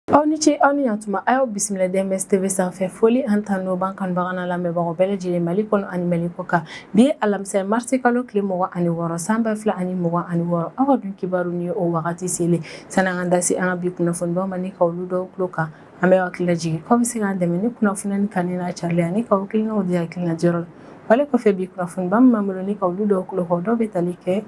Aw ni ce, aw ni yantuma. A y'aw bisimila DMS TV sanfɛ. Foli an tanu b'an kanubaga n'a lamɛnbagaw bɛɛ lajɛlen, Mali kɔnɔ ani Mali kɔ kan. Bi ye alamisa ye, marisi kalo tile 26, san 2026. Aw ka dun kibaru ni o wagati selen. Sani an ka da se an ka bi kunnafonibaw ma ni ka olu dɔw tulo kan, an bɛ hakili lajigin k'aw bɛ se k'an dɛmɛ ni kunnafoniya ni kanu n'a carili ani k'aw hakilinaw di hakilina jɔyɔrɔ la. Wale kɔfɛ, bi kunnafoniba min b'an bolo ni ka olu dɔw tulo kan, o dɔw bɛ tali kɛ: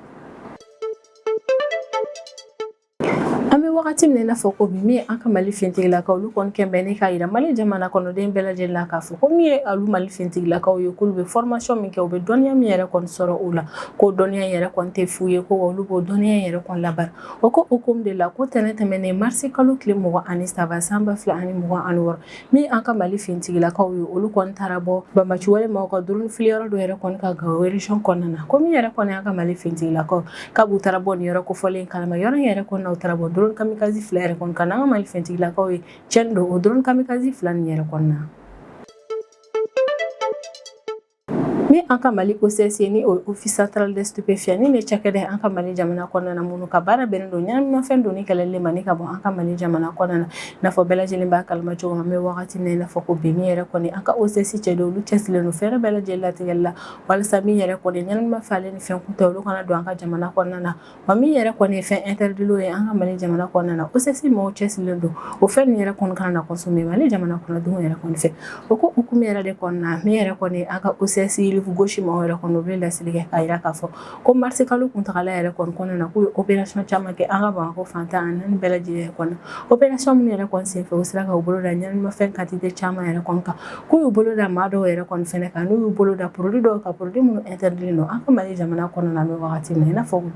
an bɛ wagati min na i n'a fɔ ko bi, min ye an ka Mali finitigilakaw, olu kɔni kɛn bɛ ni k'a yira Mali jamana kɔnɔden bɛɛ lajɛlen la k'a fɔ ko min ye olu Mali finitigilakaw ye, k'olu bɛ formation min kɛ, u bɛ dɔnniya min yɛrɛ kɔni sɔrɔ o la, k'o dɔnniya yɛrɛ kɔni tɛ fu ye, ko olu b'o dɔnniya yɛrɛ kɔni labaara. O ko hukumu de la, ko tɛnɛ tɛmɛnen, marisi kalo tile 23, san 2026, min an ka Mali finitigilakaw ye, olu kɔni taara bɔ banbaciwale maaw ka drone filiyɔrɔ dɔ yɛrɛ kɔni ka Gawo région kɔnɔna na. Ko min yɛrɛ kɔni an ka Mali finitigilakaw k'a b'u taara bɔ nin yɔrɔ kofɔlen kalama, yɔrɔ in yɛrɛ kɔni na, u taara bɔ drone kamikaze fila yɛrɛ kɔni kan. An ka Mali finitigilakaw ye cɛnni don o drone kamikaze fila nin yɛrɛ kɔni na. Min an ka Mali OCS ye, ni o Office central des stupéfiants, ni ne cakɛda an ka Mali jamana kɔnɔna na, minnu ka baara bɛnnen don ɲɛnaminimafɛn donni kɛlɛli ma ni ka bɔ an ka Mali jamana kɔnɔna na, n'a fɔ bɛɛ lajɛlen b'a kalama cogo min, an bɛ wagati min na i n'a fɔ ko bi, min yɛrɛ kɔni an ka OCS cɛdenw, olu cɛsirilen don fɛɛrɛ bɛɛ lajɛlen latigɛli la walasa min yɛrɛ kɔni ɲɛnaminimafɛn ale ni fɛn kuntan, olu kana don an ka jamana kɔnɔna na. Wa min yɛrɛ kɔni ye fɛn interdit ye an ka Mali jamana kɔnɔna na, OCS maaw cɛsirilen don o fɛn ninnu yɛrɛ kɔni kana na consommer Mali jamana kɔnɔdenw yɛrɛ kɔni fɛ. O ko hukumu yɛrɛ de kɔnɔna na, min yɛrɛ kɔni an ka OCS rive gauche maaw yɛrɛ kɔni, u bɛ laseli kɛ k'a jira k'a fɔ ko marisi kalo kuntagala yɛrɛ kɔni kɔnɔna na, k'u ye opération caman kɛ an ka Bamakɔ fan 14 bɛɛ lajɛlen kɔnɔ. Opération minnu yɛrɛ kɔni senfɛ, u sera ka u bolo da ɲɛnaminimafɛn quantité caman yɛrɛ kɔni kan, k'u y'u bolo da maa dɔw yɛrɛ kɔni fɛnɛ kan, n'u y'u bolo da produit dɔw kan, produit minnu interdit don an ka Mali jamana kɔnɔna na, an bɛ wagati min na i n'a fɔ bi.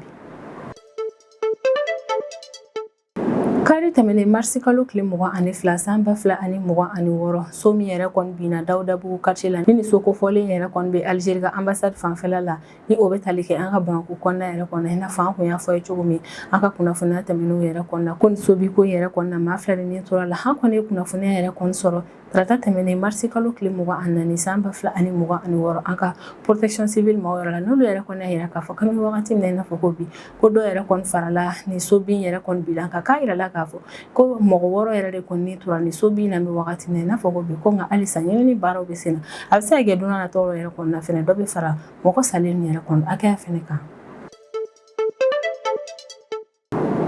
Kari tɛmɛnen, marisi kalo tile 22, san 2026, so min yɛrɛ kɔni binna Dawudabugu quartier la, ni so kofɔlen yɛrɛ kɔni bɛ Algérie ka ambassade fanfɛla la, ni o bɛ tali kɛ an ka Bamakɔ kɔnɔna yɛrɛ kɔnɔ, i n'a fɔ an kun y'a fɔ ye cogo min an ka kunnafoniya tɛmɛnenw yɛrɛ kɔnɔna, ko nin so bin ko yɛrɛ kɔnɔna, maa fila de ni tora la. An kɔni ye kunnafoniya yɛrɛ kɔni sɔrɔ tarata tɛmɛnen, marisi kalo tile 24, san 2026, an ka protection civile maaw yɛrɛ la, n'olu yɛrɛ kɔni y'a yira k'a fɔ k'an bɛ wagati min na i n'a fɔ ko bi, ko dɔ yɛrɛ kɔni farala nin so bin yɛrɛ kɔni bilan kan, k'a yirala k'a fɔ ko mɔgɔ wɔɔrɔ yɛrɛ de kɔni tora nin so bin na, bɛ wagati min na i n'a fɔ ko bi, ko nka halisa ɲinini baaraw bɛ sen na. A bɛ se ka kɛ don nataw yɛrɛ kɔnɔna fɛnɛ, dɔ bɛ fara mɔgɔ salen yɛrɛ kɔni hakɛya fɛnɛ kan.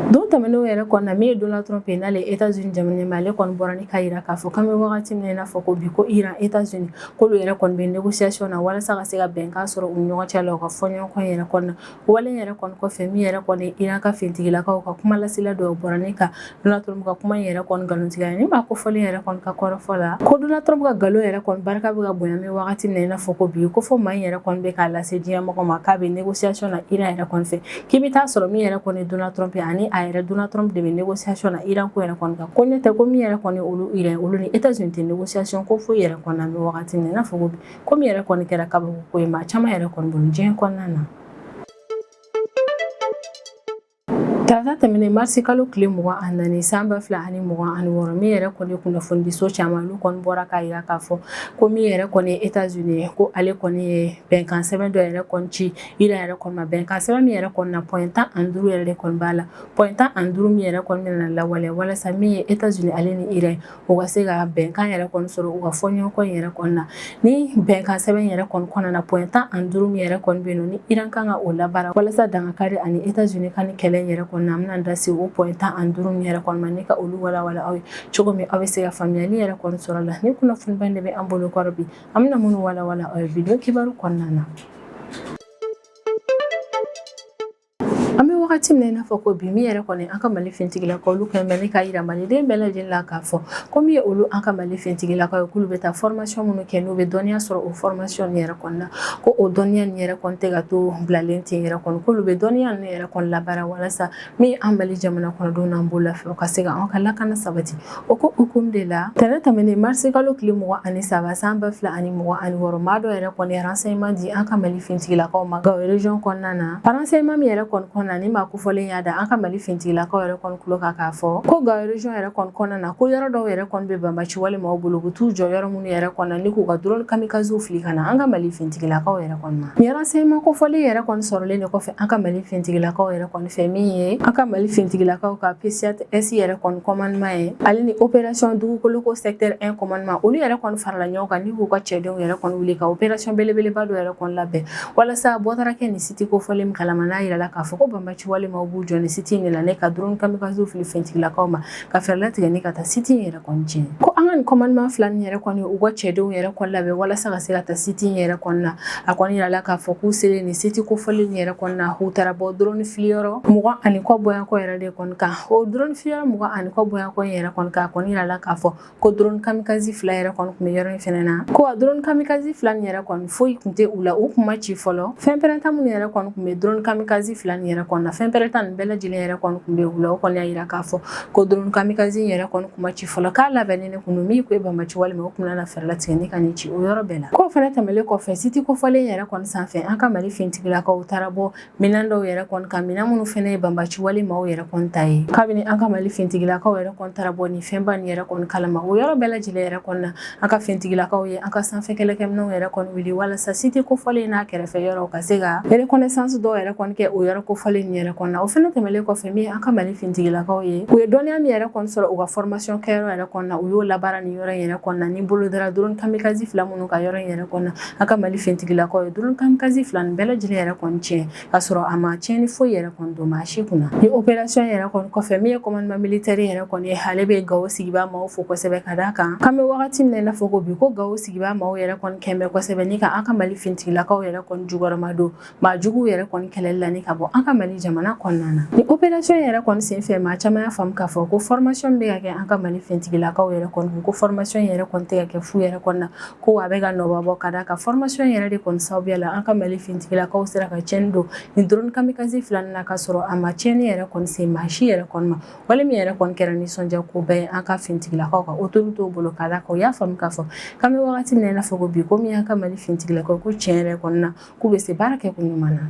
Don tɛmɛnenw yɛrɛ kɔnɔna, min ye Donald Trump ye, n'ale États-Unis jamana ɲɛmaa, ale kɔni bɔra ni k'a yira k'a fɔ k'an bɛ wagati min na i n'a fɔ ko bi, ko Iran, États-Unis, k'olu yɛrɛ kɔni bɛ négociation na walasa ka se ka bɛnkan sɔrɔ u ni ɲɔgɔn cɛ la, u ka fɔɲɔgɔnkɔ yɛrɛ kɔnɔna. Wale yɛrɛ kɔni kɔfɛ, min yɛrɛ kɔni Iran ka finitigilakaw ka kuma lasela dɔw bɔra ni ka Donald Trump ka kuma in yɛrɛ kɔni nkalontigiya. Ni maa kofɔlen yɛrɛ kɔni ka kɔrɔfɔ la, ko Donald Trump ka nkalon yɛrɛ kɔni barika bɛ ka bonya bɛ wagati min na i n'a fɔ ko bi, ko fɔ maa in yɛrɛ kɔni bɛ k'a lase diɲɛ mɔgɔ ma k'a bɛ négociation na Iran yɛrɛ kɔni fɛ, k'i bɛ taa sɔrɔ min yɛrɛ kɔni Donald Trump ye, ani a yɛrɛ Donald Trump de bɛ négociation na Iran ko yɛrɛ kɔni kan. Ko n'o tɛ, ko min yɛrɛ kɔni olu Iran, olu ni États-Unis tɛ négociation ko foyi yɛrɛ kɔni na bɛ wagati min na i n'a fɔ ko bi, ko min yɛrɛ kɔni kɛra kabako ko ye maa caman yɛrɛ kɔni bolo diɲɛ kɔnɔna na. Tarata tɛmɛnen, marisi kalo tile 24, san 2026, min yɛrɛ kɔni kunnafonidiso caman, olu kɔni bɔra k'a jira k'a fɔ ko min yɛrɛ kɔni ye États-Unis ye, ko ale kɔni ye bɛnkan sɛbɛn dɔ yɛrɛ kɔni ci Iran yɛrɛ kɔni ma. Bɛnkan sɛbɛn min yɛrɛ kɔni na, point 15 yɛrɛ de kɔni b'a la, point 15 min yɛrɛ kɔni bɛna lawaleya walasa min ye États-Unis ale ni Iran, u ka se ka bɛnkan yɛrɛ kɔni sɔrɔ u ka fɔɲɔgɔnkɔ yɛrɛ kɔni na. Ni bɛnkan sɛbɛn yɛrɛ kɔni kɔnɔna na, point 15 min yɛrɛ kɔni bɛ yen nɔ, ni Iran kan ka o labaara walasa dankari ani États-Unis ka ni kɛlɛ yɛrɛ kɔni na, an bɛna da se o point 15 min yɛrɛ kɔni ma ni ka olu walawala aw ye cogo min aw bɛ se ka faamuyali yɛrɛ kɔni sɔrɔ la. Ni kunnafoniba de bɛ an bolo kɔrɔ bi, an bɛna minnu walawala aw ye bi don kibaru kɔnɔna na. An bɛ wagati min na i n'a fɔ ko bi, min yɛrɛ kɔni an ka Mali finitigilakaw, olu kɛlen bɛ ni k'a yira Maliden bɛɛ lajɛlen la k'a fɔ ko min ye olu an ka Mali finitigilakaw ye, k'olu bɛ taa formation minnu kɛ, n'u bɛ dɔnniya sɔrɔ o formation nin yɛrɛ kɔni na, ko o dɔnniya nin yɛrɛ kɔni tɛ ka to bilalen ten yɛrɛ kɔni, k'olu bɛ dɔnniya ninnu yɛrɛ kɔni labaara walasa min an Mali jamana kɔnɔdenw n'an bololafɛnw ka se ka an ka lakana sabati. O ko hukumu de la, tɛnɛn tɛmɛnen, marisi kalo tile 23, san 2026, maa dɔ yɛrɛ kɔni renseignement di an ka Mali finitigilakaw ma Gawo région kɔnɔna na. Renseignement min yɛrɛ kɔni kɔnɔna kɔnɔna na, ni maa kofɔlen y'a da an ka Mali finitigilakaw yɛrɛ kɔni tulo kan k'a fɔ ko Gawo région yɛrɛ kɔni kɔnɔna na, ko yɔrɔ dɔw yɛrɛ kɔni bɛ banbaci wale maaw bolo, u bɛ t'u jɔ yɔrɔ minnu yɛrɛ kɔnɔ ni k'u ka drone kamikazew fili ka na an ka Mali finitigilakaw yɛrɛ kɔni ma. Nin renseignement kofɔlen yɛrɛ kɔni sɔrɔlen de kɔfɛ an ka Mali finitigilakaw yɛrɛ kɔni fɛ, min ye an ka Mali finitigilakaw ka PCAT S yɛrɛ kɔni commandement ye, ale ni opération dugukoloko secteur 1 commandement, olu yɛrɛ kɔni farala ɲɔgɔn kan ni k'u ka cɛdenw yɛrɛ kɔni wuli ka opération belebeleba dɔ yɛrɛ kɔni labɛn walasa bɔ taara kɛ nin site kofɔlen min kalama, n'a yirala k'a fɔ ko banbaci wale maaw b'u jɔ nin site in de la ne ka drone kamikaze fili finitigilakaw ma, ka fɛɛrɛ latigɛ ni ka taa site in yɛrɛ kɔni tiɲɛ. Ko an ka nin commandement fila nin yɛrɛ kɔni, u ka cɛdenw yɛrɛ kɔni labɛn walasa ka se ka taa site in yɛrɛ kɔni na. A kɔni yirala k'a fɔ k'u selen nin site kofɔlen nin yɛrɛ kɔni na, u taara bɔ drone filiyɔrɔ 20 ani kɔ bɔyankɔ yɛrɛ de kɔni kan. O drone filiyɔrɔ 20 ani kɔ bɔyankɔ in yɛrɛ kɔni kan, a kɔni yirala k'a fɔ ko drone kamikaze fila yɛrɛ kɔni tun bɛ yɔrɔ in fɛnɛ na. Ko wa drone kamikaze fila nin yɛrɛ kɔni, foyi tun tɛ u la, u kun ma ci fɔlɔ. Fɛn pɛrɛnta minnu yɛrɛ kɔni tun bɛ drone kamikaze fila nin yɛrɛ kɔni na, fɛn pɛrɛnta nin bɛɛ lajɛlen yɛrɛ kɔni tun bɛ u la. O kɔni y'a yira k'a fɔ ko drone kamikaze in yɛrɛ kɔni kun ma ci fɔlɔ, k'a labɛnnen de kun don. Min ko ye banbaci walima o kun nana fɛɛrɛ latigɛ ni ka nin ci o yɔrɔ bɛɛ la. K'o fɛnɛ tɛmɛlen kɔfɛ, site kofɔlen yɛrɛ kɔni sanfɛ, an ka Mali finitigilakaw taara bɔ minɛn dɔw yɛrɛ kɔni kan, minɛn minnu fɛnɛ ye banbaci wale maaw yɛrɛ kɔni ta ye. Kabini an ka Mali finitigilakaw yɛrɛ kɔni taara bɔ nin fɛnba nin yɛrɛ kɔni kalama, o yɔrɔ bɛɛ lajɛlen yɛrɛ kɔni na, an ka finitigilakaw ye an ka sanfɛ kɛlɛkɛminɛnw yɛrɛ kɔni wuli walasa site kofɔlen n'a kɛrɛfɛ yɔrɔw ka se ka reconnaissance dɔw yɛrɛ kɔni kɛ o yɔrɔ kofɔlen nin yɛrɛ kɔni na. O fɛnɛ tɛmɛlen kɔfɛ, min an ka Mali finitigilakaw ye, u ye dɔnniya min yɛrɛ kɔni sɔrɔ u ka formation kɛyɔrɔ yɛrɛ kɔni na, u y'o labaara nin yɔrɔ in yɛrɛ kɔni na. Ni bolo dara drone kamikaze fila minnu ka yɔrɔ in yɛrɛ kɔni na, an ka Mali finitigilakaw ye drone kamikaze fila nin bɛɛ lajɛlen yɛrɛ kɔni tiɲɛ, ka sɔrɔ a ma tiɲɛni foyi yɛrɛ kɔni don maa si kunna. Ni opération yɛrɛ kɔni kɔfɛ, min ye commandement militaire yɛrɛ kɔni ye, ale bɛ Gawo sigibaa maaw fo kosɛbɛ, ka d'a kan k'an bɛ wagati min na i n'a fɔ ko bi, ko Gawo sigibaa maaw yɛrɛ kɔni kɛn bɛ kosɛbɛ ni ka an ka Mali finitigilakaw yɛrɛ kɔni jukɔrɔma don maa juguw yɛrɛ kɔni kɛlɛli la ni ka bɔ an ka Mali jamana kɔnɔna na. Ni opération yɛrɛ kɔni senfɛ, maa caman y'a faamu k'a fɔ ko formation bɛ ka kɛ an ka Mali finitigilakaw yɛrɛ kɔni, ko formation yɛrɛ kɔni tɛ ka kɛ fu yɛrɛ kɔni na, ko a bɛ ka nɔba bɔ, ka d'a kan formation yɛrɛ de kɔni sababuya la, an ka Mali finitigilakaw sera ka tiɲɛni don nin drone kamikaze fila nin na, ka sɔrɔ a ma tiɲɛni yɛrɛ kɔni se maa si yɛrɛ kɔni ma. Wale min yɛrɛ kɔni kɛra nisɔndiya ko bɛɛ ye an ka finitigilakaw ka autorité bolo, ka d'a kan u y'a faamu k'a fɔ k'an bɛ wagati min na i n'a fɔ ko bi, ko min y'an ka Mali finitigilakaw, ko tiɲɛ yɛrɛ kɔni na, k'u bɛ se baara kɛ ko ɲuman na.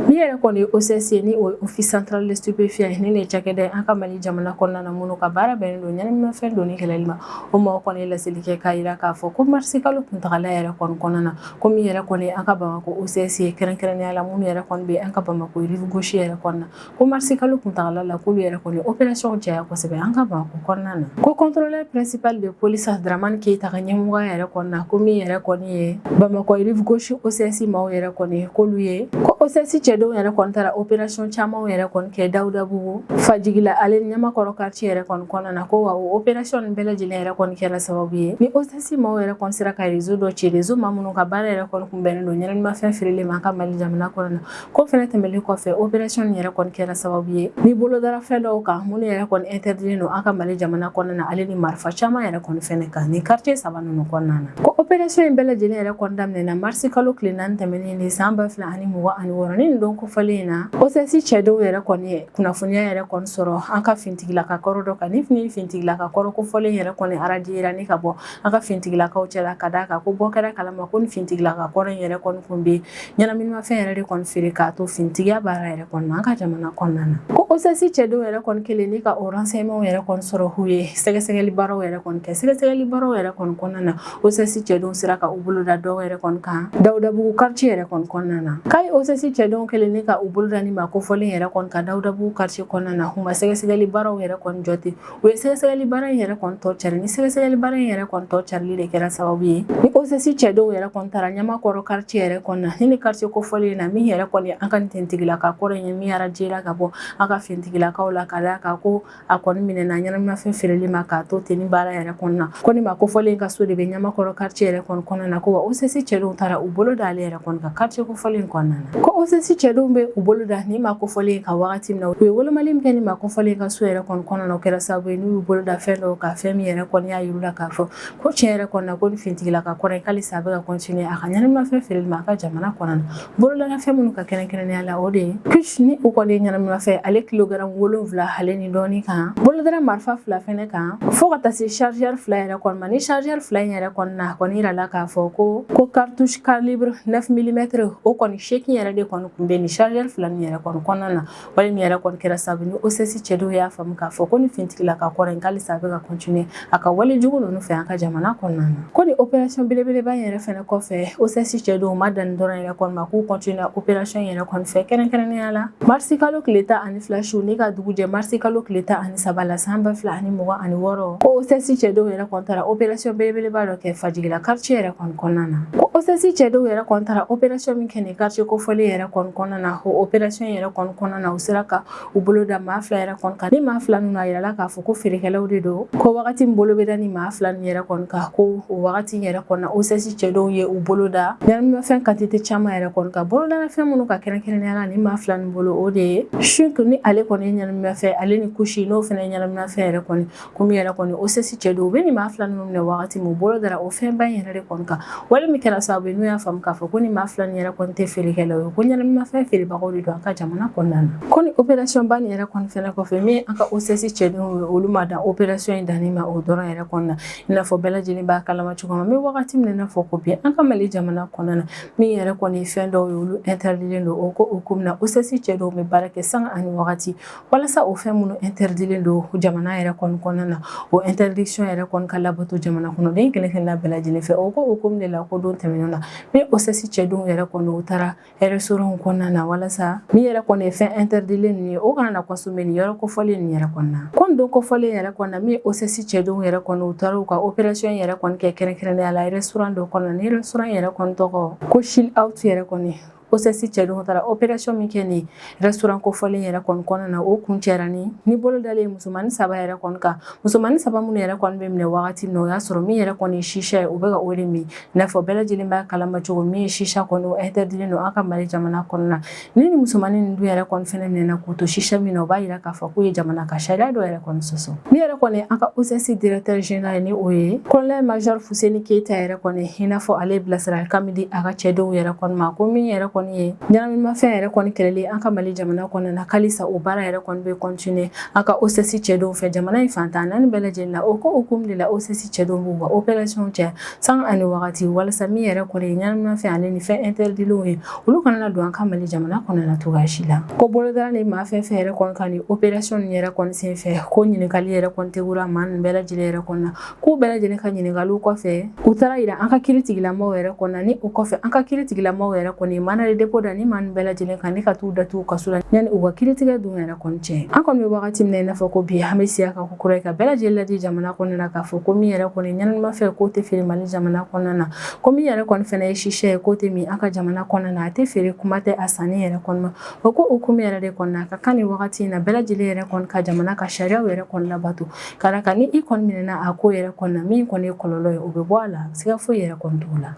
Min yɛrɛ kɔni ye OCS ye, ni o ye Office central de stupéfiant, ni ne cakɛda ye an ka Mali jamana kɔnɔna na, minnu ka baara bɛnnen don ɲɛnaminimafɛn donni kɛlɛli ma, o maaw kɔni ye laseli kɛ k'a yira k'a fɔ ko marisi kalo kuntagala yɛrɛ kɔni kɔnɔna na, ko min yɛrɛ kɔni ye an ka Bamakɔ OCS ye, kɛrɛnkɛrɛnnenya la minnu yɛrɛ kɔni bɛ an ka Bamakɔ rive gauche yɛrɛ kɔnɔna na, ko marisi kalo kuntagala la, k'olu yɛrɛ kɔni opération caya kosɛbɛ an ka Bamakɔ kɔnɔna na. Ko contrôleur principal de police Dramane Keita ka ɲɛmɔgɔya yɛrɛ kɔnɔna na, ko min yɛrɛ kɔni ye Bamakɔ rive gauche OCS maaw yɛrɛ kɔni, k'olu ye ko OCS cɛdenw yɛrɛ kɔni taara opération caman yɛrɛ kɔni kɛ Dawudabugu, Fajigila, ale ni Ɲamakɔrɔ quartier yɛrɛ kɔni kɔnɔna na. Ko wa o opération nin bɛɛ lajɛlen yɛrɛ kɔni kɛra sababu ye ni OCS maaw yɛrɛ kɔni sera ka réseau dɔ ci, réseau maa minnu ka baara yɛrɛ kɔni kun bɛnnen don ɲɛnaminimafɛn feereli ma an ka Mali jamana kɔnɔna na. Ko fɛnɛ tɛmɛlen kɔfɛ, opération nin yɛrɛ kɔni kɛra sababu ye ni bolodara fɛn dɔw kan minnu yɛrɛ kɔni interdit don an ka Mali jamana kɔnɔna na, ale ni marifa caman yɛrɛ kɔni fɛnɛ kan nin quartier saba ninnu kɔnɔna na. Ko opération in bɛɛ lajɛlen yɛrɛ kɔni daminɛna marisi kalo tile 4 tɛmɛnen de san 2026. Ni nin don kofɔlen in na, OCS cɛdenw yɛrɛ kɔni ye kunnafoniya yɛrɛ kɔni sɔrɔ an ka finitigilaka kɔrɔ dɔ kan. Ni finitigilaka kɔrɔ kofɔlen yɛrɛ kɔni radier ni ka bɔ an ka finitigilakaw cɛla, ka d'a kan ko bɔ kɛra kalama ko ni finitigilaka kɔrɔ in yɛrɛ kɔni kun bɛ ɲɛnaminimafɛn yɛrɛ de kɔni feere k'a to finitigiya baara yɛrɛ kɔni na an ka jamana kɔnɔna na. Ko OCS cɛdenw yɛrɛ kɔni kɛlen ni ka o renseignement yɛrɛ kɔni sɔrɔ, k'u ye sɛgɛsɛgɛli baaraw yɛrɛ kɔni kɛ. Sɛgɛsɛgɛli baaraw yɛrɛ kɔni kɔnɔna na, OCS cɛdenw sera ka u bolo da dɔw yɛrɛ kɔni kan Dawudabugu quartier yɛrɛ kɔni kɔnɔna na. K'ayi OCS cɛdenw kɛlen ni ka u bolo da ni maa kofɔlen yɛrɛ kɔni kan Dawudabugu quartier kɔnɔna na, u ma sɛgɛsɛgɛli baaraw yɛrɛ kɔni jɔ ten, u ye sɛgɛsɛgɛli baara in yɛrɛ kɔni tɔ cari. Ni sɛgɛsɛgɛli baara in yɛrɛ kɔni tɔ carili de kɛra sababu ye ni OCS cɛdenw yɛrɛ kɔni taara Ɲamakɔrɔ quartier yɛrɛ kɔni na, ni quartier kofɔlen na, min yɛrɛ kɔni an ka finitigilaka kɔrɔ in ye, min radier ka bɔ an ka finitigilakaw la, ka d'a kan ko a kɔni minɛna ɲɛnaminimafɛn feereli ma k'a to ten ni baara yɛrɛ kɔnɔna na. Ko ni maa kofɔlen ka so de bɛ Ɲamakɔrɔ quartier yɛrɛ kɔni kɔnɔna na. Ko wa OCS cɛdenw taara u bolo da ale yɛrɛ kɔni kan quartier kofɔlen kɔnɔna na. Ko OCS cɛdenw bɛ u bolo da ni maa kofɔlen kan wagati min na, u ye wolomali min kɛ ni maa kofɔlen ka so yɛrɛ kɔni kɔnɔna na, o kɛra sababu ye n'u y'u bolo da fɛn dɔw kan, fɛn min yɛrɛ kɔni y'a yir'u la k'a fɔ ko tiɲɛ yɛrɛ kɔni na, ko ni finitigilaka kɔrɔ in k'alisa a bɛ ka continuer a ka ɲɛnaminimafɛn feereli ma a ka jamana kɔnɔna na. Bolodara fɛn minnu ka kɛrɛnkɛrɛnnenya la, o de ye kush ni o kɔni ye ɲɛnaminimafɛn ale kilogaramu 7 ale ni dɔɔni kan, bolodara marifa fila fɛnɛ kan, fo ka taa se chargeur fila yɛrɛ kɔni ma. Ni chargeur fila in yɛrɛ kɔni na, a kɔni yirala k'a fɔ ko cartouche calibre 9 mm, o kɔni 8 yɛrɛ de kɔni kun bɛ nin chargeur fila nin yɛrɛ kɔni kɔnɔna na. Wale min yɛrɛ kɔni kɛra sababu ni OCS cɛdenw y'a faamu k'a fɔ ko ni finitigilaka kɔrɔ in k'alisa a bɛ ka continuer a ka wale jugu ninnu fɛ an ka jamana kɔnɔna na. Ko ni opération belebeleba in yɛrɛ fɛnɛ kɔfɛ, OCS cɛdenw ma dan nin dɔrɔn yɛrɛ kɔni ma, k'u continuer opération yɛrɛ kɔni fɛ, kɛrɛnkɛrɛnnenya la marisi kalo tile 12 su ni ka dugu jɛ marisi kalo tile 13 la san 2026, ko OCS cɛdenw yɛrɛ kɔni taara opération belebeleba dɔ kɛ Fajigila quartier yɛrɛ kɔni kɔnɔna na. Ko OCS cɛdenw yɛrɛ kɔni taara opération min kɛ nin quartier kofɔlen yɛrɛ kɔni kɔnɔna na, o opération yɛrɛ kɔni kɔnɔna na, u sera ka u bolo da maa fila yɛrɛ kɔni kan. Ni maa fila ninnu, a yirala k'a fɔ ko feerekɛlaw de don. Ko wagati min bolo bɛ da ni maa fila ninnu yɛrɛ kɔni kan, ko o wagati yɛrɛ kɔni na, OCS cɛdenw ye u bolo da ɲɛnaminimafɛn quantité caman yɛrɛ kɔni kan. Bolodafɛn minnu ka kɛrɛnkɛrɛnnenya la ni maa fila ninnu bolo, o de ye shunk ni ale kɔni ye ɲɛnaminimafɛn, ale ni kusi n'o fana ye ɲɛnaminimafɛn yɛrɛ kɔni. Ko min yɛrɛ kɔni OCS cɛdenw u bɛ nin maa fila ninnu minɛ wagati min, u bolo dara o fɛnba in yɛrɛ de kɔni kan. Wale min kɛra sababu ye n'u y'a faamu k'a fɔ ko ni maa fila nin yɛrɛ kɔni tɛ feerekɛlaw ye, ko ɲɛnaminimafɛn feerebagaw de don an ka jamana kɔnɔna na. Ko ni opération ba nin yɛrɛ kɔni fɛnɛ kɔfɛ, min ye an ka OCS cɛdenw ye, olu ma dan opération in danni ma o dɔrɔn yɛrɛ kɔnɔna na. I n'a fɔ bɛɛ lajɛlen b'a kalama cogo min, an bɛ wagati min na i n'a fɔ ko bi, an ka Mali jamana kɔnɔna na, min yɛrɛ kɔni ye fɛn dɔw ye, olu interdilen don. O ko hukumu na, OCS cɛdenw bɛ baara kɛ sanga ani wagati walasa o fɛn minnu interdilen don jamana yɛrɛ kɔni kɔnɔna na, o interdiction yɛrɛ kɔni ka labato jamana kɔnɔden kelen kelenna bɛɛ lajɛlen fɛ. O ko hukumu de la, ko don tɛmɛnen na, min OCS cɛdenw yɛrɛ kɔni, u taara restaurant kɔnɔna na walasa min yɛrɛ kɔni ye fɛn interdilen ninnu ye, o kana na consommer nin yɔrɔ kofɔlen nin yɛrɛ kɔnɔna. Ko nin don kofɔlen yɛrɛ kɔnɔna, min ye OCS cɛdenw yɛrɛ kɔni, u taara u ka opération yɛrɛ kɔni kɛ kɛrɛnkɛrɛnnenya la restaurant dɔ kɔnɔna. Ni restaurant yɛrɛ kɔni tɔgɔ ko Chill Out yɛrɛ kɔni. OCS cɛdenw taara opération min kɛ nin restaurant kofɔlen yɛrɛ kɔni kɔnɔna na, o kun cɛra ni bolo dalen musomannin saba yɛrɛ kɔni kan. Musomannin saba minnu yɛrɛ kɔni bɛ minɛ wagati min na, o y'a sɔrɔ min yɛrɛ kɔni ye shisha ye, u bɛ ka o de min. I n'a fɔ bɛɛ lajɛlen b'a kalama cogo min ye, shisha kɔni, o interdilen don an ka Mali jamana kɔnɔna na. Ni musomannin ninnu dun yɛrɛ kɔni fɛnɛ minɛna k'u to shisha min na, o b'a yira k'a fɔ k'u ye jamana ka sariya dɔ yɛrɛ kɔni sɔsɔ. Min yɛrɛ kɔni an ka OCS directeur général, ni o ye colonel major Fuseni Keyita yɛrɛ kɔni, i n'a fɔ ale bilasiralikan min di a ka cɛdenw yɛrɛ kɔni ma, ko min yɛrɛ kɔni ye ɲɛnaminimafɛn yɛrɛ kɔni kɛlɛli an ka Mali jamana kɔnɔna na, halisa o baara yɛrɛ kɔni bɛ continuer an ka OCS cɛdenw fɛ jamana in fan 14 bɛɛ lajɛlen na. O ko hukumu de la, OCS cɛdenw b'u ka opération cɛ sanga ani wagati walasa min yɛrɛ kɔni ye ɲɛnaminimafɛn ale ni fɛn interdilenw ye, olu kana na don an ka Mali jamana kɔnɔna na cogoya si la. Ko bolodara ni maa fɛn fɛn yɛrɛ kɔni kan ni opération nin yɛrɛ kɔni senfɛ, ko ɲininkali yɛrɛ kɔni tɛgura maa ninnu bɛɛ lajɛlen yɛrɛ kɔni na. K'u bɛɛ lajɛlen ka ɲininkaliw kɔfɛ, u taara yira an ka kiiri tigilamɔgɔw yɛrɛ kɔni na. Ni o kɔfɛ, an ka kiiri tigilamɔgɔw yɛrɛ kɔni mandat de dépôt da ni maa ninnu bɛɛ lajɛlen kan ni ka t'u datugu kaso la yanni u ka kiiritigɛ don yɛrɛ kɔni cɛ. An kɔni bɛ wagati min na i n'a fɔ ko bi, an bɛ siya ka ko kura ye ka bɛɛ lajɛlen ladi jamana kɔnɔna na k'a fɔ ko min yɛrɛ kɔni ɲɛnaminimafɛn, k'o tɛ feere Mali jamana kɔnɔna na, ko min yɛrɛ kɔni fɛnɛ ye shisha ye, k'o tɛ min an ka jamana kɔnɔna na, a tɛ feere, kuma tɛ a sanni yɛrɛ kɔni ma. O ko hukumu yɛrɛ de kɔnɔna, a ka kan nin wagati in na, bɛɛ lajɛlen yɛrɛ kɔni ka jamana ka sariyaw yɛrɛ kɔni labato, ka d'a kan ni i kɔni minɛna a ko yɛrɛ kɔni na, min kɔni ye kɔlɔlɔ ye, o bɛ bɔ a la, siga foyi yɛrɛ kɔni t'o la.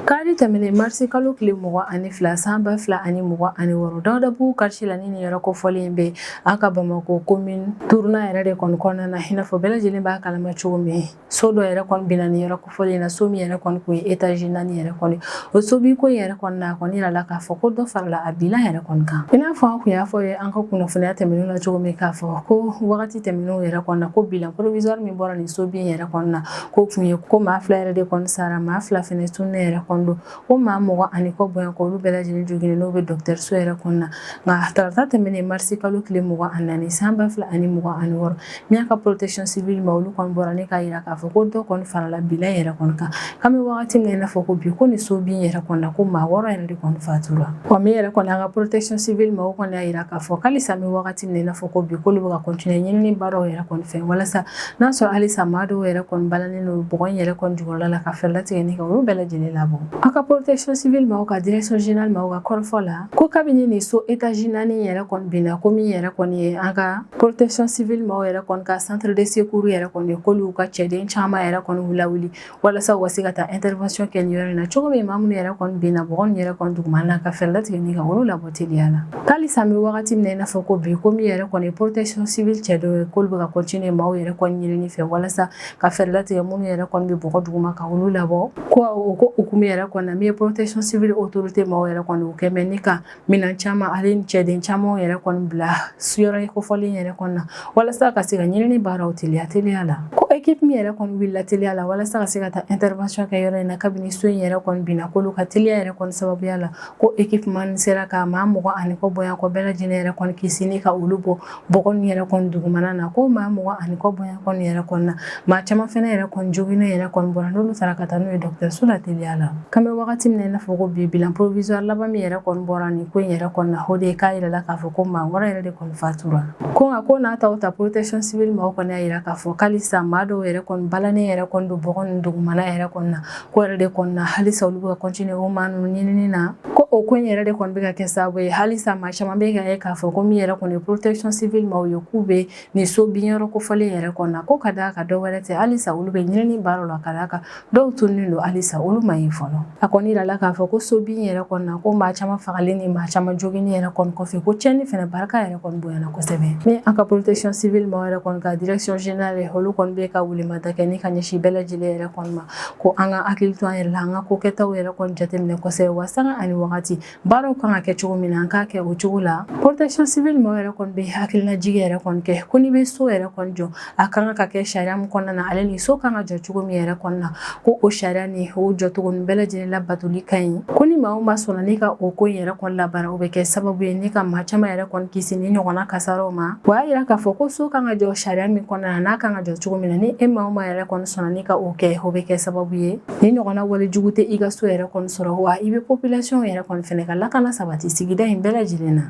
Kari tɛmɛnen marisi kalo tile 22 san 2026, Dawudabugu quartier la, ni nin yɔrɔ kofɔlen bɛ an ka Bamakɔ commune duurunan yɛrɛ de kɔni kɔnɔna na, i n'a fɔ bɛɛ lajɛlen b'a kalama cogo min, so dɔ yɛrɛ kɔni binna nin yɔrɔ kofɔlen na, so min yɛrɛ kɔni kun ye étage 4 yɛrɛ kɔni. O so bin ko in yɛrɛ kɔni na, a kɔni yirala k'a fɔ ko dɔ farala a bilan yɛrɛ kɔni kan. I n'a fɔ an kun y'a fɔ ye an ka kunnafoniya tɛmɛnenw na cogo min, k'a fɔ ko wagati tɛmɛnenw yɛrɛ kɔni na, ko bilan provisoire min bɔra nin so bin yɛrɛ kɔni na, ko kun ye ko maa fila yɛrɛ de kɔni sara, maa fila fɛnɛ tununnen yɛrɛ kɔni don, ko maa 20 ani kɔ bɔɲɔgɔnko, olu bɛɛ lajɛlen joginnen, n'o bɛ dɔgɔtɔrɔso yɛrɛ kɔnɔna na. Nka tarata tɛmɛnen marisi kalo tile 24 san 2026, min y'a ka protection civile ma, olu kɔni bɔra ne k'a yira k'a fɔ ko dɔ kɔni farala bilan yɛrɛ kɔni kan. K'an bɛ wagati min na i n'a fɔ ko bi, ko nin so bin yɛrɛ kɔni na, ko maa wɔɔrɔ yɛrɛ de kɔni fatura. Wa min yɛrɛ kɔni an ka protection civile ma, o kɔni y'a yira k'a fɔ k'alisa an bɛ wagati min na i n'a fɔ ko bi, k'olu bɛ ka continuer ɲinini baaraw yɛrɛ kɔni fɛ walasa n'a sɔrɔ halisa maa dɔw yɛrɛ kɔni balannen don bɔgɔ in yɛrɛ kɔni jukɔrɔla la, ka fɛɛrɛ latigɛ ni ka olu bɛɛ lajɛlen labɔ. A ka protection civile maaw ka direction générale maaw ka kɔrɔfɔ la, ko kabini nin so étage 4 yɛrɛ kɔni binna, ko min yɛrɛ kɔni ye an ka protection civile maaw yɛrɛ kɔni ka centre de secours yɛrɛ kɔni, k'olu ka cɛden caman yɛrɛ kɔni lawuli walasa u ka se ka taa intervention kɛ nin yɔrɔ in na cogo min, maa minnu yɛrɛ kɔni binna bɔgɔ nin yɛrɛ kɔni duguma na, ka fɛɛrɛ latigɛ ni ka olu labɔ teliya la. K'alisa an bɛ wagati min na i n'a fɔ ko bi, ko min yɛrɛ kɔni protection civile cɛ dɔw ye, k'olu bɛ ka continuer maaw yɛrɛ kɔni ɲinini fɛ walasa ka fɛɛrɛ latigɛ minnu yɛrɛ kɔni bɛ bɔgɔ duguma, ka olu labɔ. Ko o ko hukumu yɛrɛ yɛrɛ kɔni na, min ye protection civile autorité maaw yɛrɛ kɔni, u kɛn bɛ ni ka minɛn caman ale ni cɛden caman yɛrɛ kɔni bila yɔrɔ kofɔlen yɛrɛ kɔni na walasa ka se ka ɲinini baaraw teliya teliya la. Ko équipe min yɛrɛ kɔni wulila teliya la walasa ka se ka taa intervention kɛ yɔrɔ in na kabini so in yɛrɛ kɔni binna, k'olu ka teliya yɛrɛ kɔni sababuya la, ko équipe man sera ka maa 20 ni kɔ bɔɲɔgɔn kɔ bɛɛ lajɛlen yɛrɛ kɔni kisi ni ka olu bɔ bɔgɔ ninnu yɛrɛ kɔni dugumana na. Ko maa 20 ni kɔ bɔɲɔgɔn kɔni yɛrɛ kɔni na, maa caman fɛnɛ yɛrɛ kɔni joginnen yɛrɛ kɔni bɔra, n'olu taara ka taa n'u ye dɔgɔtɔrɔso la teliya la. K'an bɛ wagati min na i n'a fɔ ko bi, bilan provisoire laban min yɛrɛ kɔni bɔra nin ko in yɛrɛ kɔni na, o de ye k'a yirala k'a fɔ ko maa 6 yɛrɛ de kɔni fatura. Ko nka ko n'a ta o ta, protection civile maaw kɔni y'a yira k'a fɔ k'alisa maa dɔw yɛrɛ kɔni balannen yɛrɛ kɔni don bɔgɔ ninnu dugumana yɛrɛ kɔni na. Ko yɛrɛ de kɔni na, halisa olu bɛ ka continuer o maa ninnu ɲinini na. Ko o ko in yɛrɛ de kɔni bɛ ka kɛ sababu ye, halisa maa caman bɛ ka ye k'a fɔ ko min yɛrɛ kɔni ye protection civile maaw ye, k'u bɛ nin so binyɔrɔ kofɔlen yɛrɛ kɔni na, ko ka d'a kan dɔ wɛrɛ tɛ, halisa olu bɛ ɲinini baaraw la, ka d'a kan dɔw tununnen don, halisa olu ma ye fɔlɔ. A kɔni yirala k'a fɔ ko so bin yɛrɛ kɔni na, ko maa caman fagalen ni maa caman joginni yɛrɛ kɔni kɔfɛ, ko tiɲɛni fɛnɛ barika yɛrɛ kɔni bonyana kosɛbɛ. Ni an ka protection civile maaw yɛrɛ kɔni ka direction générale, olu kɔni bɛ ka welemada kɛ ni ka ɲɛsin bɛɛ lajɛlen yɛrɛ kɔni ma, ko an ka hakili to an yɛrɛ la, an ka kokɛtaw yɛrɛ kɔni jateminɛ kosɛbɛ, wa sanga ani wagati baaraw kan ka kɛ cogo min na, an k'a kɛ o cogo la. Protection civile maaw yɛrɛ kɔni bɛ hakilinajigi yɛrɛ kɔni kɛ ko n'i bɛ so yɛrɛ kɔni jɔ, a kan ka kɛ sariya min kɔnɔna na, ale ni so kan ka jɔ cogo min yɛrɛ kɔnɔna na, ko o sariya ni o jɔcogo ninnu bɛɛ lajɛlen labatoli ka ɲi. Ko ni maa o maa sɔnna n'i ka o ko in yɛrɛ kɔni labaara, o bɛ kɛ sababu ye ni ka maa caman yɛrɛ kɔni kisi ni ɲɔgɔnna kasaraw ma. O y'a yira k'a fɔ ko so kan ka jɔ sariya min kɔnɔna na, n'a kan ka jɔ cogo min na, ni e maa o maa yɛrɛ kɔni sɔnna n'i ka o kɛ, o bɛ kɛ sababu ye ni ɲɔgɔnna wale jugu tɛ i ka so yɛrɛ kɔni sɔrɔ, wa i bɛ population yɛrɛ kɔni fɛnɛ ka lakana sabati sigida in bɛɛ lajɛlen na.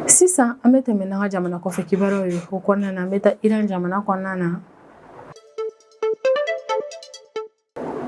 Sisan an bɛ tɛmɛ n'an ka jamana kɔfɛ kibaruyaw ye. O kɔnɔna na, an bɛ taa Iran jamana kɔnɔna na.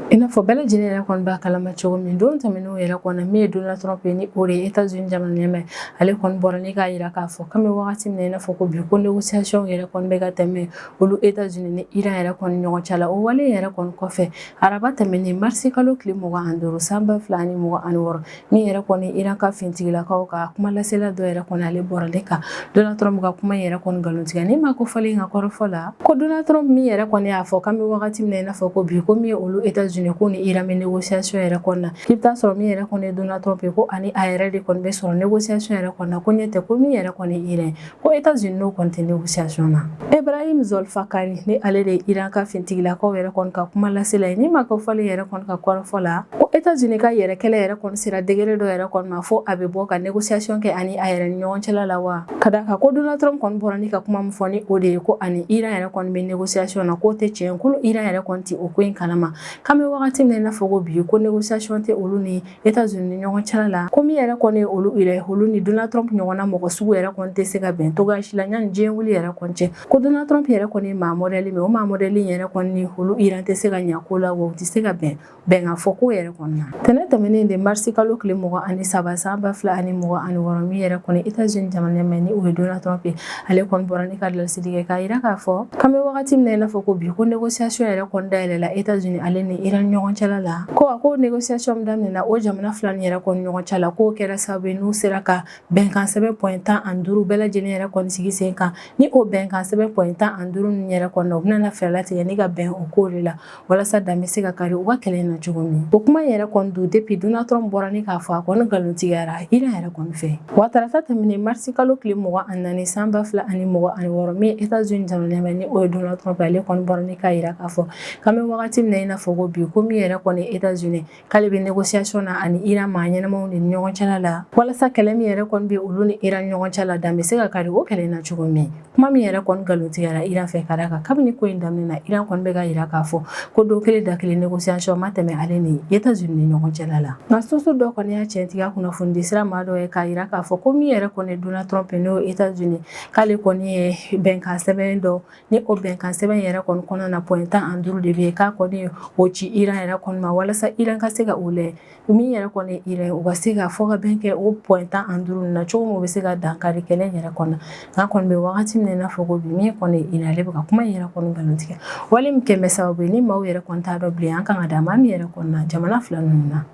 I n'a fɔ bɛɛ lajɛlen yɛrɛ kɔni b'a kalama cogo min, don tɛmɛnenw yɛrɛ kɔnɔ, min ye Donald Trump ye, ni o de ye États-Unis jamana ɲɛmaa, ale kɔni bɔra ni k'a yira k'a fɔ k'an bɛ wagati min na i n'a fɔ ko bi, ko négociation yɛrɛ kɔni bɛ ka tɛmɛ olu États-Unis ni Iran yɛrɛ kɔni ɲɔgɔn cɛ la. O wale yɛrɛ kɔni kɔfɛ, araba tɛmɛnen, marisi kalo tile 25 san 2026, min yɛrɛ kɔni Iran ka fintigilakaw ka kuma lasela dɔ yɛrɛ kɔni, ale bɔra ne ka Donald Trump ka kuma yɛrɛ kɔni nkalontigɛ ni maa ko fɔlen ka kɔrɔfɔ la, ko Donald Trump min yɛrɛ kɔni y'a fɔ k'an bɛ wagati min na i n'a fɔ ko bi, ko min ye olu États-Unis ko ni Iran bɛ négociation yɛrɛ kɔni na, k'i bɛ taa sɔrɔ min yɛrɛ kɔni ye Donald Trump ye, ko ani a yɛrɛ de kɔni bɛ sɔrɔ négociation yɛrɛ kɔni na, ko ɲɛ tɛ ko min yɛrɛ kɔni ye Iran, ko États-Unis n'o kɔni tɛ négociation na. Ibrahim Zolfakari, ni ale de ye Iran ka fintigilakaw yɛrɛ kɔni ka kuma lasela ye, ni maa ko fɔlen yɛrɛ kɔni ka kɔrɔfɔ la, ko États-Unis ka yɛrɛ kɛlɛ yɛrɛ kɔni sera degré dɔ yɛrɛ kɔni ma fo a bɛ bɔ ka négociation kɛ ani a yɛrɛ ni ɲɔgɔn cɛla la wa. Ka d'a kan ko Donald Trump kɔni bɔra ni ka kuma min fɔ, ni o de ye ko ani Iran yɛrɛ kɔni bɛ négociation na, k'o tɛ tiɲɛ, ko Iran yɛrɛ kɔni tɛ o ko in kalama. K'an bɛ wagati min na i n'a fɔ ko bi, ko négociation tɛ olu ni États-Unis ni ɲɔgɔn cɛla la, ko min yɛrɛ kɔni ye olu yɛrɛ, olu ni Donald Trump ɲɔgɔnna mɔgɔ sugu yɛrɛ kɔni tɛ se ka bɛn cogoya si la yanni diɲɛ wuli yɛrɛ kɔni cɛ. Ko Donald Trump yɛrɛ kɔni ye maa modèle min, o maa modèle yɛrɛ kɔni ni olu Iran tɛ se ka ɲɛ ko la, wa u tɛ se ka bɛn bɛnkan fɔ ko yɛrɛ kɔni na. Tɛnɛ tɛmɛnen de, marisi kalo tile 23 san 2026, min yɛrɛ kɔni États-Unis jamana ɲɛmaa, ni o ye Donald Trump ye, ale kɔni bɔra ni ka laseli kɛ k'a yira k'a fɔ k'an bɛ wagati min na i n'a fɔ ko bi, ko négociation yɛrɛ kɔni dayɛlɛla États-Unis ale ni Iran ɲɔgɔn cɛla la. Ko a ko négociation min daminɛna o jamana fila nin yɛrɛ kɔni ɲɔgɔn cɛla, k'o kɛra sababu ye n'u sera ka bɛnkan sɛbɛn point 15 bɛɛ lajɛlen yɛrɛ kɔni sigi sen kan. Ni o bɛnkan sɛbɛn point 15 ninnu yɛrɛ kɔni na, u bɛna fɛɛrɛ latigɛ ni ka bɛn o ko de la walasa dan bɛ se ka kari u ka kɛlɛ in na cogo min. O kuma in yɛrɛ kɔni don, depuis Donald Trump bɔra ni k'a fɔ, a kɔni nkalontigiyara Iran yɛrɛ kɔni fɛ. Wa tarata tɛmɛnen, marisi kalo tile 24 san 2026, min ye États-Unis jamana ɲɛmaa, ni o ye Donald Trump, ale kɔni bɔra ni k'a yira k'a fɔ k'an bɛ wagati min na i n'a fɔ ko bi, ko min yɛrɛ kɔni ye États-Unis, k'ale bɛ négociation na ani Iran maa ɲɛnamaw de ni ɲɔgɔn cɛla la, walasa kɛlɛ min yɛrɛ kɔni bɛ olu ni Iran ɲɔgɔn cɛla la, dan bɛ se ka kari o kɛlɛ in na cogo min. Kuma min yɛrɛ kɔni nkalontigiyara Iran fɛ, ka d'a kan kabini ko in daminɛ na, Iran kɔni bɛ ka yira k'a fɔ ko don kelen da kelen négociation ma tɛmɛ ale ni États-Unis ni ɲɔgɔn cɛla la. Nka source dɔ kɔni y'a tiɲɛtigiya kunnafonidi sira maa dɔ ye k'a yira k'a fɔ ko min yɛrɛ kɔni ye Donald Trump ye, n'o ye États-Unis, k'ale kɔni ye bɛnkan sɛbɛn dɔ, ni o bɛnkan sɛbɛn yɛrɛ kɔni kɔnɔna na, point 15 de bɛ yen, k'a kɔni ye o ci Iran yɛrɛ kɔni ma walasa Iran ka se ka o lajɛ. Min yɛrɛ kɔni ye Iran, u ka se ka fɔ ka bɛn kɛ o point 15 na cogo min, u bɛ se ka dankari kɛlɛ yɛrɛ kɔnɔ. Nka kɔni bɛ wagati min na i n'a fɔ ko bi, min kɔni ye Iran, ale bɛ ka kuma in yɛrɛ kɔni nkalon tigɛ. Wale min kɛ bɛ sababu ye ni maaw yɛrɛ kɔni t'a dɔn bilen an kan ka da maa min yɛrɛ kɔni na jamana fila ninnu na.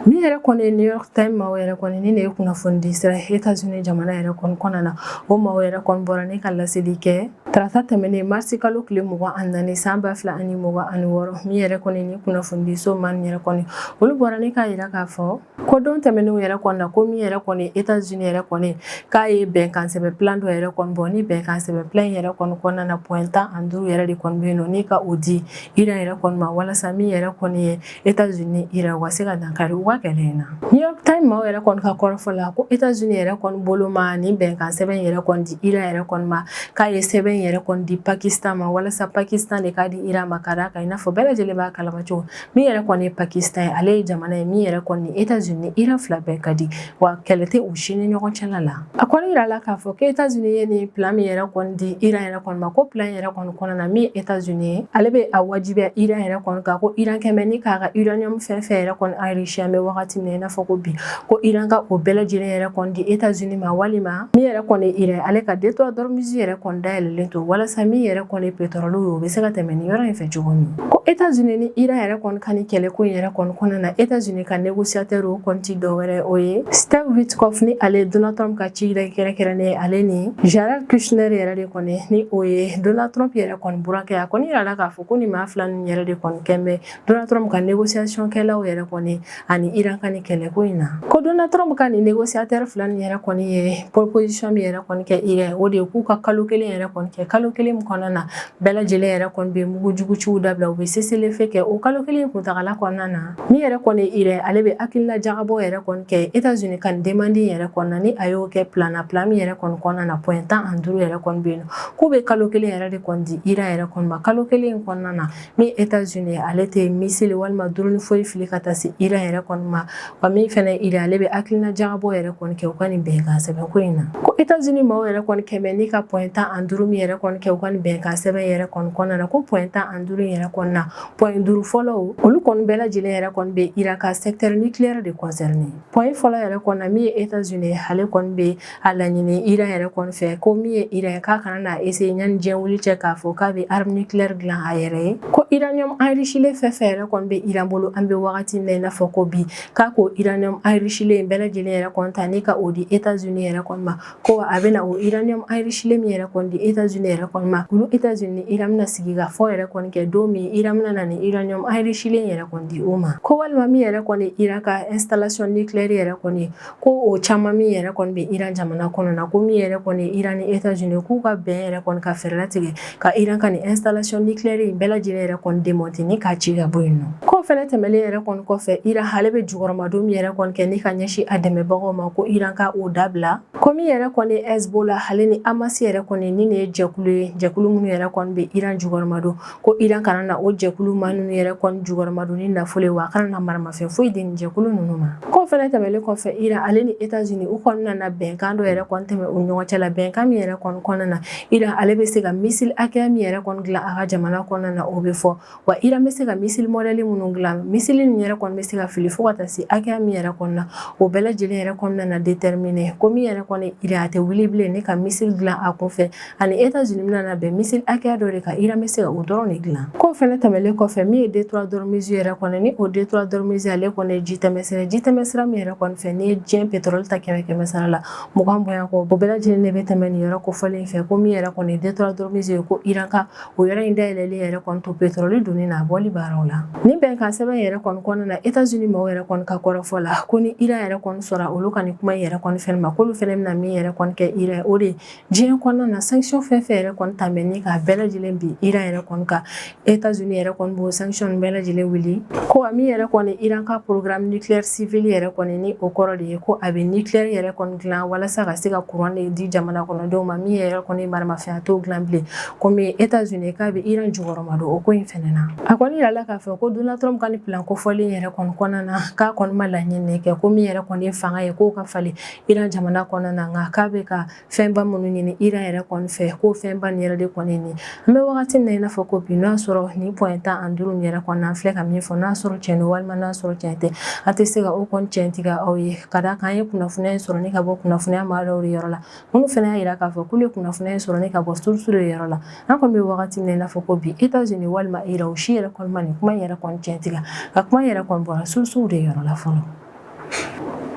Min yɛrɛ kɔni ye New York Times maaw yɛrɛ kɔni ni ne ye kunnafonidi sira États-Unis jamana yɛrɛ kɔni kɔnɔna na, o maaw yɛrɛ kɔni bɔra ni ka laseli kɛ tarata tɛmɛnen marisi kalo tile 24 san 2026. Min yɛrɛ kɔni ni kunnafonidiso maa yɛrɛ kɔni, olu bɔra ni k'a jira k'a fɔ ko don tɛmɛnenw yɛrɛ kɔni na, ko min yɛrɛ kɔni États-Unis yɛrɛ kɔni k'a ye bɛnkan sɛbɛn plan dɔ yɛrɛ kɔni bɔ. Ni bɛnkan sɛbɛn plan yɛrɛ kɔni kɔnɔna na, point 15 yɛrɛ de kɔni bɛ yen nɔ, ni ka o di Iran yɛrɛ kɔni ma, walasa min yɛrɛ kɔni ye États-Unis Iran u ka se ka dankari u ka kɛlɛ in na. New York Times maaw yɛrɛ kɔni ka kɔrɔfɔ la, ko États-Unis yɛrɛ kɔni bolo ma nin bɛnkan sɛbɛn yɛrɛ kɔni di Iran yɛrɛ kɔni ma, k'a ye sɛbɛn yɛrɛ kɔni di Pakistan ma, walasa Pakistan de k'a di Iran ma, ka d'a kan i n'a fɔ bɛɛ lajɛlen b'a kalama cogo min yɛrɛ kɔni ye Pakistan ye, ale ye jamana ye min yɛrɛ kɔni États-Unis Iran fila bɛɛ ka di, wa kɛlɛ tɛ u si ni ɲɔgɔn cɛla la. A kɔni yirala k'a fɔ ko États-Unis ye nin plan min yɛrɛ kɔni di Iran yɛrɛ kɔni ma, ko plan yɛrɛ kɔni kɔnɔna na, min ye États-Unis ye, ale bɛ a wajibiya Iran yɛrɛ kɔni kan ko Iran kɛmɛ ni k'a ka uranium fɛn fɛn yɛrɛ kɔni enrichi an bɛ wagati min na i n'a fɔ ko bi, ko Iran ka o bɛɛ lajɛlen yɛrɛ kɔni di États-Unis ma, walima min yɛrɛ kɔni Iran ale ka détroit d'Ormuz yɛrɛ kɔni dayɛlɛlen to, walasa min yɛrɛ kɔni pétrole ye, o bɛ se ka tɛmɛ nin yɔrɔ in fɛ cogo min. Ko États-Unis ni Iran yɛrɛ kɔni ka nin kɛlɛko in yɛrɛ kɔni kɔnɔna na, États-Unis ka négociateur o kɔni ti dɔwɛrɛ, o ye Steve Witkoff, ni ale ye Donald Trump ka ciden kɛrɛnkɛrɛnnen, ale ni Jared Kushner yɛrɛ de kɔni, ni o ye Donald Trump yɛrɛ kɔni burankɛ. A kɔni yirala k'a fɔ ko nin maa fila ninnu yɛrɛ de kɔni kɛn bɛ Donald Trump ka négociation kɛlaw yɛrɛ kɔni ani Iran ka nin kɛlɛko in na. Ko Donald Trump ka nin négociateur fila nin yɛrɛ kɔni ye proposition min yɛrɛ kɔni kɛ Iran, o de ye k'u ka kalo kelen yɛrɛ kɔni kɛ, kalo kelen min kɔnɔna na bɛɛ lajɛlen yɛrɛ kɔni bɛ mugujuguciw dabila, u bɛ cessez-le-feu kɛ. O kalo kelen kuntagala kɔnɔna na, min yɛrɛ kɔni Iran ale bɛ hakilina jagabɔ yɛrɛ kɔni kɛ États-Unis ka nin demande yɛrɛ kɔnɔna na, ni a y'o kɛ plan na, plan min yɛrɛ kɔni kɔnɔna na, point 15 yɛrɛ kɔni bɛ yen nɔ, k'u bɛ kalo kelen yɛrɛ de kɔni di Iran yɛrɛ kɔni ma. Kalo kelen in kɔnɔna na, min États-Unis ale tɛ missile walima drone foyi fili ka taa se Iran yɛrɛ kɔni ma, wa min fɛnɛ Iran ale bɛ hakilina jagabɔ yɛrɛ kɔni kɛ u ka nin bɛnkan sɛbɛn ko in na. Ko États-Unis maaw yɛrɛ kɔni kɛmɛ ni ka point 15 min yɛrɛ kɔni kɛ u ka nin bɛnkan sɛbɛn yɛrɛ kɔni kɔnɔna na, ko point 15 yɛrɛ kɔni na, point duuru fɔlɔw, olu kɔni bɛɛ lajɛlen yɛrɛ kɔni bɛ Iran ka secteur nucléaire de concerné. Point fɔlɔ yɛrɛ kɔni na, min ye États-Unis ale kɔni bɛ a laɲini Iran yɛrɛ kɔni fɛ, ko min ye Iran k'a kana na essayer yanni diɲɛ wuli cɛ k'a fɔ k'a bɛ arme nucléaire dilan a yɛrɛ ye. Ko uranium enrichilen fɛn fɛn yɛrɛ kɔni bɛ Iran bolo an bɛ wagati min na i n'a fɔ ko bi, k'a ko uranium enrichilen bɛɛ lajɛlen yɛrɛ kɔni ta ni ka o di États-Unis yɛrɛ kɔni ma. Ko a bɛna o uranium enrichilen min yɛrɛ kɔni di États-Unis yɛrɛ kɔni ma, olu États-Unis ni Iran bɛna sigi ka fɔ yɛrɛ kɔni kɛ don min Iran bɛna na ni uranium enrichilen yɛrɛ kɔni di o ma. Ko walima min yɛrɛ kɔni Iran ka installation nucléaire yɛrɛ kɔni, ko o caman min yɛrɛ kɔni bɛ Iran jamana kɔnɔ na, ko min yɛrɛ kɔni Iran ni États-Unis k'u ka bɛn yɛrɛ kɔni ka fɛɛrɛ latigɛ ka Iran ka nin installation nucléaire in bɛɛ lajɛlen yɛrɛ kɔni démonter ni k'a ci ka bɔ yen nɔ. K'o fɛnɛ tɛmɛlen yɛrɛ kɔni kɔfɛ, Iran ale bɛ jukɔrɔmadon min yɛrɛ kɔni kɛ ni ka ɲɛsin a dɛmɛbagaw ma, ko Iran ka o dabila. Ko min yɛrɛ kɔni Hezbollah ale ni Hamas yɛrɛ kɔni, ni nin ye jɛkulu ye, jɛkulu minnu yɛrɛ kɔni bɛ Iran jukɔrɔmadon, ko Iran kana na o jɛkulu maa ninnu yɛrɛ kɔni jukɔrɔmadon ni nafolo ye, wa a kana na maramafɛn foyi di nin jɛkulu ninnu ma. K'o fɛnɛ tɛmɛlen kɔfɛ, Iran ale ni États-Unis u kɔni nana bɛnkan dɔ yɛrɛ kɔni tɛmɛ u ɲɔgɔn cɛ la, bɛnkan min yɛrɛ kɔni kɔnɔna na, Iran ale bɛ se ka missile hakɛya min yɛrɛ kɔni dilan a ka jamana kɔnɔna na, o bɛ fɔ, wa Iran bɛ se ka missile modèle minnu dilan, missile nin yɛrɛ kɔni bɛ se ka fili fo ka taa se hakɛya min yɛrɛ kɔni na, o bɛɛ lajɛlen yɛrɛ kɔni nana déterminer. Ko min yɛrɛ kɔni Iran a tɛ wuli bilen ne ka missile dilan a kunfɛ, ani États-Unis bɛna na bɛn missile hakɛya dɔ de kan, Iran bɛ se ka o dɔrɔn de dilan. K'o fɛnɛ tɛmɛlen kɔfɛ, min ye détroit d'Ormuz yɛrɛ kɔni, ni o détroit d'Ormuz ale kɔni ye ji tɛmɛsira, ji tɛmɛsira min yɛrɛ kɔni fɛ, n'i ye diɲɛ pétrole ta kɛmɛ kɛmɛ sara la 20 bɔɲɔgɔn kɔ, o bɛɛ lajɛlen de bɛ tɛmɛ nin yɔrɔ kofɔlen fɛ. Ko min yɛrɛ kɔni détroit d'Ormuz ye, ko Iran ka o yɔrɔ in dayɛlɛlen yɛrɛ kɔni to pétrole donni n'a bɔli baaraw la. Nin bɛnkan sɛbɛn yɛrɛ kɔni kɔnɔna na, États-Unis maaw yɛrɛ kɔni ka kɔrɔfɔ la, ko ni Iran yɛrɛ kɔni sɔrɔ olu ka nin kuma in yɛrɛ kɔni fɛnɛ ma, k'olu fɛnɛ bɛna min yɛrɛ kɔni kɛ Iran, o de ye diɲɛ kɔnɔna na sanction fɛn fɛn yɛrɛ kɔni ta bɛ ni k'a bɛɛ lajɛlen bin Iran yɛrɛ kɔni kan, États-Unis yɛrɛ kɔni b'o sanction bɛɛ lajɛlen wuli. Ko wa min yɛrɛ kɔni Iran ka programme nucléaire civil yɛrɛ kɔni, ni o kɔrɔ de ye ko a bɛ nucléaire yɛrɛ kɔni dilan walasa ka se ka courant de di jamana kɔnɔdenw ma, min yɛrɛ kɔni maramafɛn a t'o dilan bilen, komi États-Unis k'a bɛ Iran jukɔrɔma don o ko in fɛnɛ na. A kɔni yirala k'a fɔ ko Donald Trump ka nin plan kofɔlen yɛrɛ kɔni kɔnɔna na, k'a kɔni ma laɲini kɛ ko min yɛrɛ kɔni ye fanga ye k'o ka falen Iran jamana kɔnɔna na, nka k'a bɛ ka fɛnba minnu ɲini Iran yɛrɛ kɔni fɛ, k'o fɛnba nin yɛrɛ de kɔni nin an bɛ wagati min na i n'a fɔ ko bi, n'o y'a sɔrɔ nin point 15 nin yɛrɛ kɔni an filɛ ka min fɔ, n'a sɔrɔ tiɲɛ don walima n'a sɔrɔ tiɲɛ tɛ, an tɛ se ka o kɔni tiɲɛtigiya aw ye, ka d'a kan an ye kunnafoniya in sɔrɔ ni ka bɔ kunnafoniya maa dɔw de yɔrɔ la, minnu fana y'a jira k'a fɔ k'olu ye kunnafoniya in sɔrɔ ni ka bɔ source de yɔrɔ la. An kɔni bɛ wagati min na i n'a fɔ ko bi, États-Unis walima Iran, o si yɛrɛ kɔni ma nin kuma in yɛrɛ kɔni tiɲɛtigiya, ka kuma in yɛrɛ kɔni bɔra source de yɔrɔ la fɔlɔ.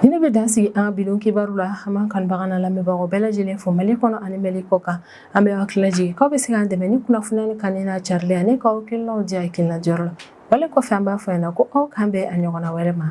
Ni ne bɛ dan sigi an ka bi don kibaru la. An b'an kanubaga n'a lamɛnbagaw bɛɛ lajɛlen fo Mali kɔnɔ ani Mali kɔ kan. An bɛ aw hakili lajigin k'aw bɛ se k'an dɛmɛ ni kunnafoniya ni kanuni n'a carili ani k'aw hakilinaw di hakilina jɔyɔrɔ la. Wale kɔfɛ, an b'a fɔ ɲɛna ko aw k'an bɛn a ɲɔgɔnna wɛrɛ ma.